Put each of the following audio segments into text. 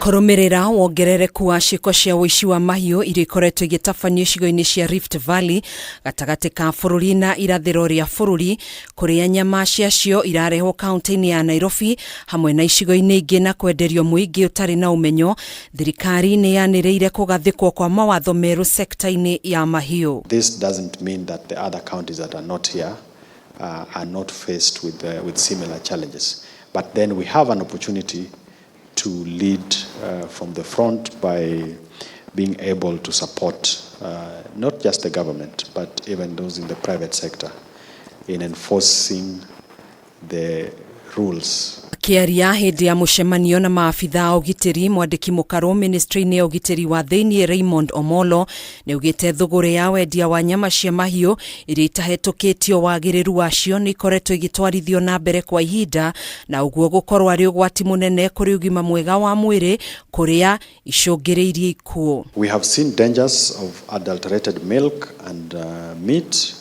Kũrũmĩrĩra wongerereku wa ciĩko cia ũici wa mahiũ iria ikoretwo igĩtabanio icigo-inĩ cia Rift Valley, gatagatĩ ka bũrũri na irathĩro rĩa bũrũri, kũrĩa nyama ciacio irarehwo kaunti-inĩ ya Nairobi hamwe na icigo-inĩ ingĩ na kwenderio mũingĩ ũtarĩ na ũmenyo, thirikari nĩ yanĩrĩire kũgathĩkwo kwa mawatho merũ sekta-inĩ ya mahiũ. This doesn't mean that the other counties that are not here are not faced with similar challenges. But then we have an opportunity to lead from the front by being able to support not just the government, but even those in the private sector in enforcing the rules. Akĩaria hĩndĩ ya mũcemanio na maabitha a ũgitĩri, mwandĩki mũkarũ ministry-inĩ ya ũgitĩri wa thĩinĩ Raymond Omolo nĩ augĩte thũgũrĩ ya wendia wa nyama cia mahiũ iria itahetũkĩtio wagĩrĩru wacio nĩ ikoretwo igĩtwarithio na mbere kwa ihinda, na ũguo gũkorwo arĩ ũgwati mũnene kũrĩ ũgima mwega wa mwĩrĩ kũrĩa icũngĩrĩirie ikuũ. We have seen dangers of adulterated milk and meat,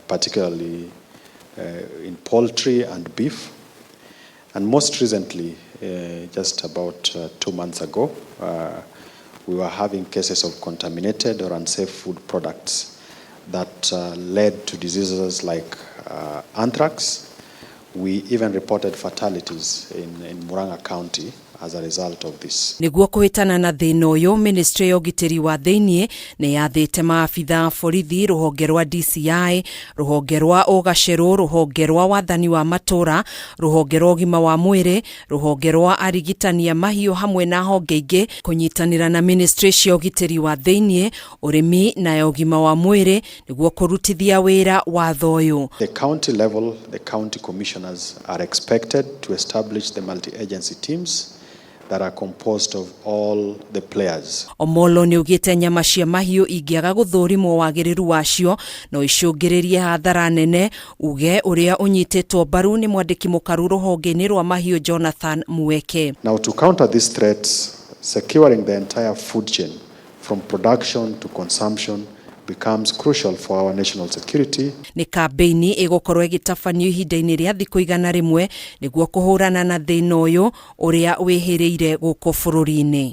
particularly in poultry and beef. And most recently, just about 2 months ago, we were having cases of contaminated or unsafe food products that led to diseases like anthrax. We even reported fatalities in Murang'a County as a result of this. Nĩguo kũhĩtana na thĩna ũyũ, ministry ya ũgitĩri wa thĩinĩ nĩ yathĩte maabitha a borithi, rũhonge rwa DCI, rũhonge rwa ũgacerũ, rũhonge rwa wathani wa matũra, rũhonge rwa ũgima wa mwĩrĩ, rũhonge rwa arigitani a mahiũ hamwe na honge ingĩ kũnyitanĩra na ministry cia ũgitĩri wa thĩinĩ, ũrĩmi na ya ũgima wa mwĩrĩ nĩguo kũrutithia wĩra watho ũyũ. The county level, the county commissioners are expected to establish the multi-agency teams that are composed of all the players. Omolo nĩ augĩte nyama cia mahiũ ingĩaga gũthũrimwo wagĩrĩru wacio no icũngĩrĩrie hathara nene, uge ũrĩa ũnyitĩtwo mbaru nĩ mwandĩki mũkaru rũhonge-inĩ rwa mahiũ Jonathan Mueke. Now, to counter these threats, securing the entire food chain from production to consumption becomes crucial for our national security. Nĩ kambĩini ĩgũkorwo ĩgĩtabanio ihinda-inĩ rĩa thikũ 100 nĩguo kũhũrana na thĩna ũyũ ũrĩa wĩhĩrĩire gũkũ bũrũri-inĩ.